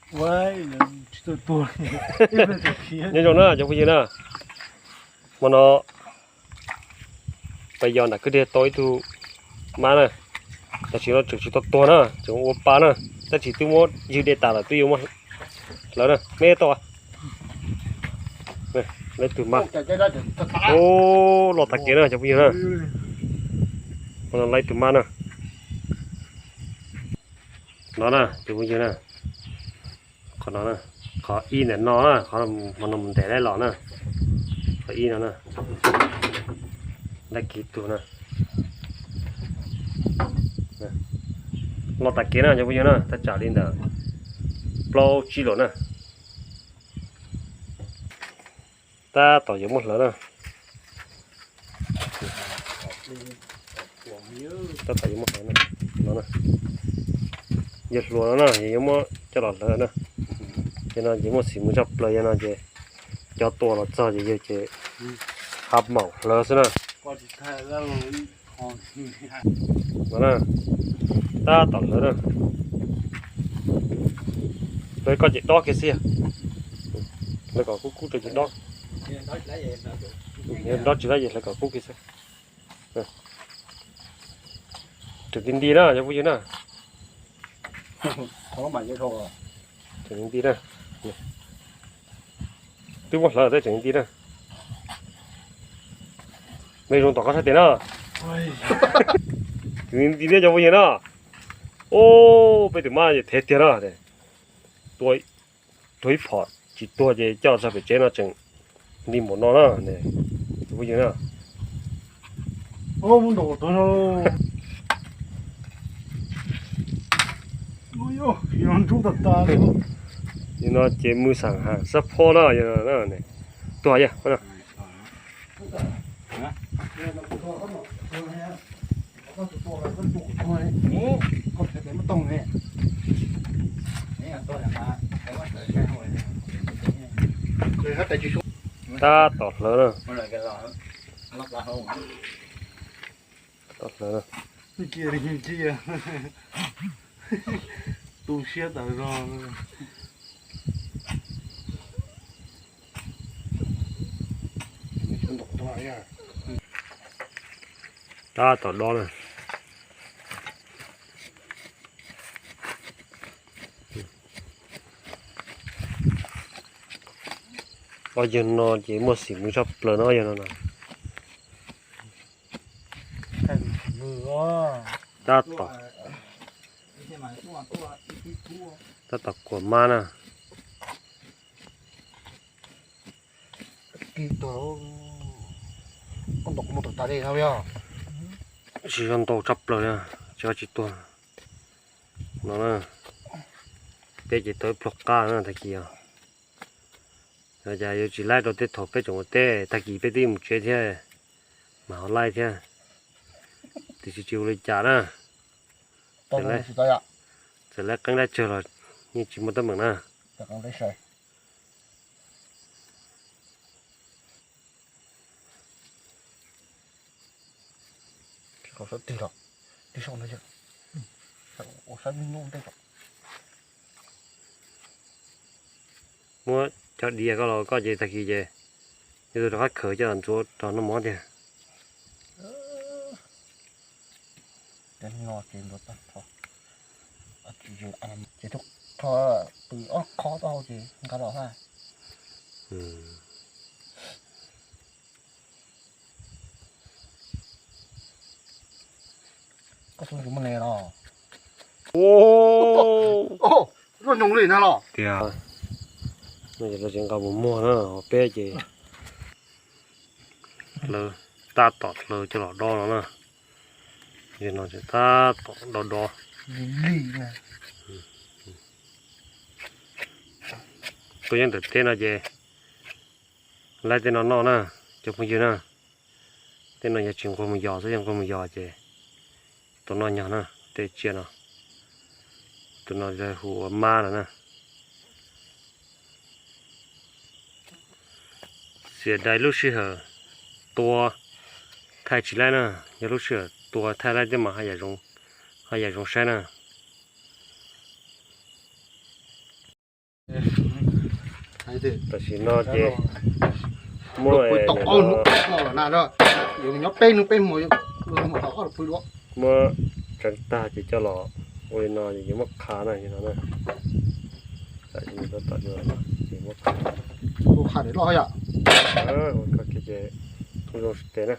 Nyob zoo na cov phooj ywg na, hmo no peb yog nram kwj deg tau ib tug mab na, tam sim no tseem tsis tau tuag na, tseem ua pa na, tab sis twb muab ywg dej tas lawm twb yuav muab hlawv na, me tau. Lawv tus mab, o, los tag kev na cov phooj ywg na, lawv tus mab na. No na cov phooj ywg na, qhov no, qhov ib ntawm no na, qhov no mus ntes laib los na, qhov ib no na, laib kiv tug na. Los tag kev na cov phooj ywg na, thaj tsam li ntawm plaub tsib lus na. Tab tom yuav muab hlawv na. Tab tom yuav muab hlawv na. No na, yawg hluas no na, yawg yuav muab coj los hlawv na. Ces no ces muaj xim mus tshaj plaws, yog no ces cov tua los txog ces yawg ces ha maum hlawv xwb na. No na, tab tom hlawv na. Hlawv koj ces dob kiag xwb yog. Hlawv kom kub kub rau ces dob. Dob tsis dob ces hlawv kom kub kiag xwb. Tseem nti nti na cov phooj ywg na. Tseem nti nti na. Twb muab hlawv tseem nti nti na. Me zoo tom qab sab tes na. Tseem nti nti thiab cov phooj ywg na. O, peb tus mab ces thev tiag na. Tua, tua ib phom tsis tuag ces coj txog pem tsev no tseem nti npaum no na. Cov phooj ywg na. Yog no ces mws xam has xab phob na, yog no na. Tuag yog. Tab tom hlawv na. Tab tom hlawv na. Tu siab tas zog. Tab tom dob na. Ob yawg no ces muaj xim mus tshaj plaws no, ob yawg no na. Tab tom, tab tom kuam mab na. Tsis yog ntau tshaj plaws, tsis, tsis tuag no na. Peb ces tau ib pluag qab na tag kis os. Cas yuav tsis laib rau tej thaum peb tseem ua teb, tag kis peb twb mus tsev thiab, mas ho laib thiab. Tiam sis tsis ua li cas na. Txawm laib qeeb laib tsawg los yeej tsis muaj teeb meem na. Muab cov diav koj los koj ces tag kis ces yog tus rov qab khawm coj ntxuav rau noj mov tiag. Ces tus qho pw ob qho taub hau ces nqa los ha. Koj xub ntsws muaj ne los. Tias, no ces lawv tseem nqa mus muag na, ho peb ces lawv tab tom hlawv coj los dob no na. Ces no ces tab tom dob dob. Tuaj nyob ntawm teb no ces laib tej no noj na, cov phooj ywg na. Tej no yog tsis nquag mus yos xwb, yog nquag mus yos ces tau noj nyog na, tej tsiaj no. Tus no lawv hu ua mab no na. Xiam dais lub sij hawm tua thaij tsis laib na, yog lub sij hawm tua thaij laib tej mas ho yam zoo saib na. Tam sim no ces muab, nyob peb hnub peb hmo, muab tseev tag ces coj los ua li no ces yuav muab qha na, no na. Tam sim no tab tom yuav, ces muab qha. Qha kiag ces kuj zoo sib teg na.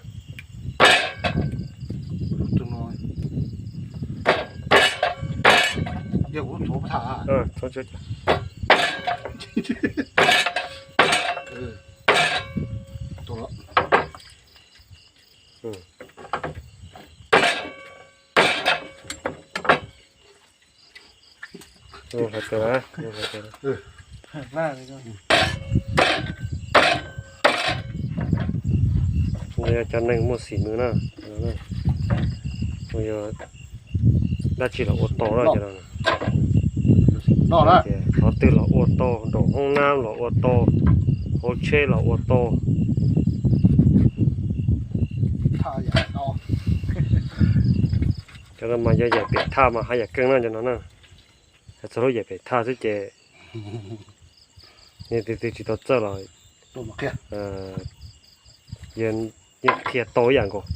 Yog cov neeg muaj xim nws na, yog dab tsi los ua tau na. Qhov twg los ua tau, nraum hoob nab los ua tau, hauv tsheb los ua tau. Cov no mas yog yam pem thaj mas haj yam keej na cov no na. Txog lub yam pem thaj xwb ces neeg twg twg tsis tau txawj los yeej qhia tau ib yam nkaus.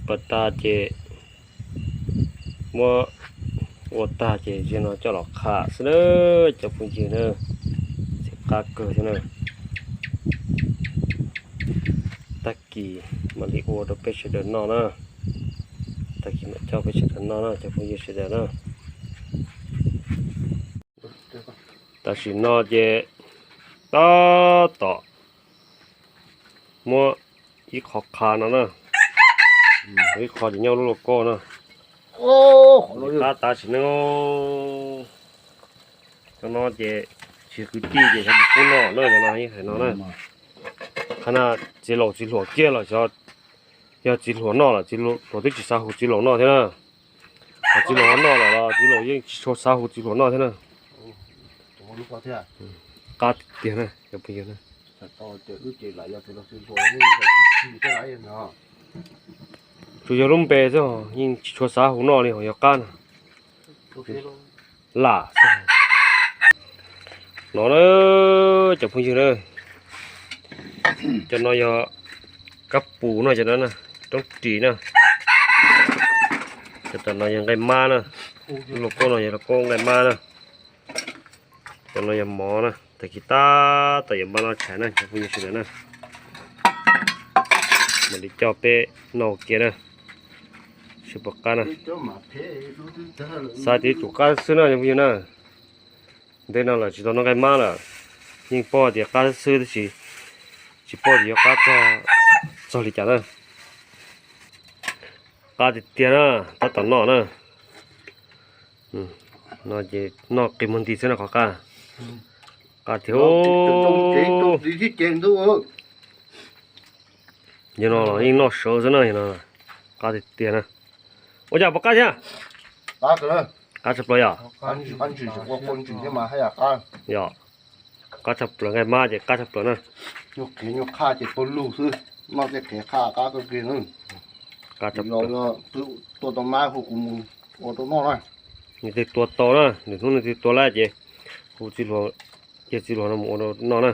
Pas tag ces muab ua tag ces ziag no coj los qha xwb na cov phooj ywg na. Txiv qab kawg thiab na. Tag kis mam li ua rau peb sawv daws noj na. Tag kis mam coj peb sawv daws noj na cov phooj ywg sawv daws na. Tam sim no ces tab tom muab ib qho qha no na, ib qho ces nyob lub lauj kaub na. Qab tav sim neej, cov no ces tsis kwv tij ces xyov puas pub noj na, cov no yeej hais no na. Qhov no txiv laus txiv hluas kiag los xyov, yog txiv hluas noj lawm, txiv hluas twb tsis xav hu txiv laus noj thiab na. Txiv laus noj lawm los txiv laus yeej tsis tshua xav hu txiv hluas noj thiab na. Qab tiag tiag na. Tsuas yog lub npe xwb, yeej tsis tshua xav hu noj li, ho yog qab na. Lam xwb. No na, cov phooj ywg na, cov no yog kab pus no, cov no na, roob ris na. Cov tom no yog nqaij mab na, lub lauj kaub no yog lauj kaub nqaij mab na. Cov no yog mov na, tag kis tab tom yuav npaj noj tshais na cov phooj ywg sawv daws na. Mam li coj peb noj ua ke na, seb puas qab na. Xav tias tsum qab xwb na cov phooj ywg na. Ntev no lawm tsis tau noj nqaij mab lawm, yeej paub tias qab xwb tab sis tsis paub tias yuav qab txog li cas na. Qab tiag tiag na, tab tom noj na. No ces noj qi muag nti xwb na qhov qab. Qab tiag. Yog no los yeej noj sawv xwb na, yog no qab tiag tiag na. Ua cas puas qab thiab? Qab tshaj plaws yom? Yog, qab tshaj plaws, nqaij mab ces qab tshaj plaws na. Qab tshaj plaws. Nws twg tua tau na, nws twg tua lawm ces hu txiv hluas, cia txiv hluas no mus ua rau noj na.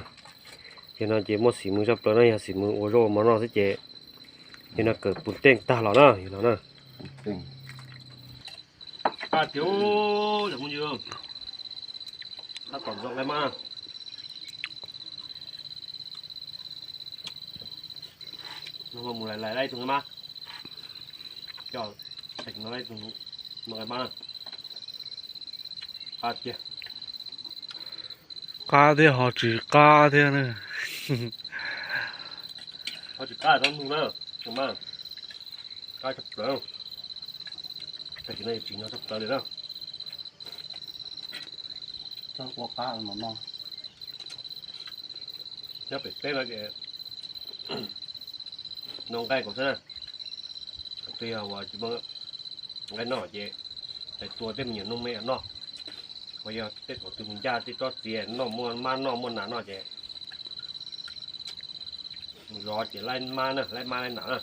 Ces no ces muaj xim mws tshaj plaws na, yog xim mws ua zaub ua mov noj xwb ces yog no kawm pus teej tag los na, yog no na. Qab tiag, tab tom ntxuav nqaij mab na. Mus lais lais ib tug nqaij mab, coj no ib tug nqaij mab na. Qab tiag. Qab thiab ho tsis qab thiab na. Ho tsis qab txhob nug na, nqaij mab qab tshaj plaws. Tag kis no yuav tsis nyob tshaj plaws li na. Txhob ua qab no no. Nyob pem teb no ces noj nqaij nkaus xwb na. Twb yog uas tsis muaj nqaij noj ces tais tua tej me nyuam noob me noj. Uas yog tej thaum twg mus ncaj tej tsob txias noj, muaj mab noj muaj nas noj ces Zov ces laij mab na, laij mab laij nam na.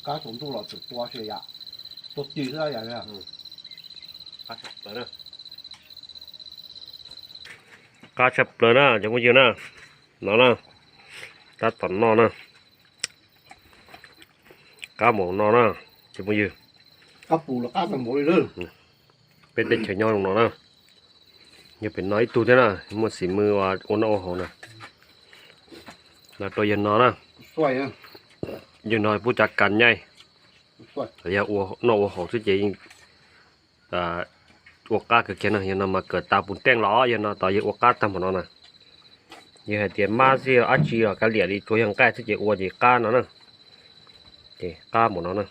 Qab tsaus ntuj los txawm tua xwb yom. Tua ti xwb yom. Qab tshaj plaws na cov phooj ywg na. No na, tab tom noj na. Qab mus no na cov phooj ywg. Peb teb chaws nyob zoo no na. Yog pem no ib tug thiab na, muaj xim mws ua noj ua haus na. Los rau yawg no na. Yawg no pub cov kas nyaij, yog ua noj ua haus xwb ces yeej ua qab kawg kiag na. Yawg no mas kawm tas pus teej los yawg no tos yawg ua qab tag npaum no na. Yawg hais tias mab xwb dab tsi los kav liam li, tsuas yog nqaij xwb ces ua ces qab no na. Ces qab npaum no na.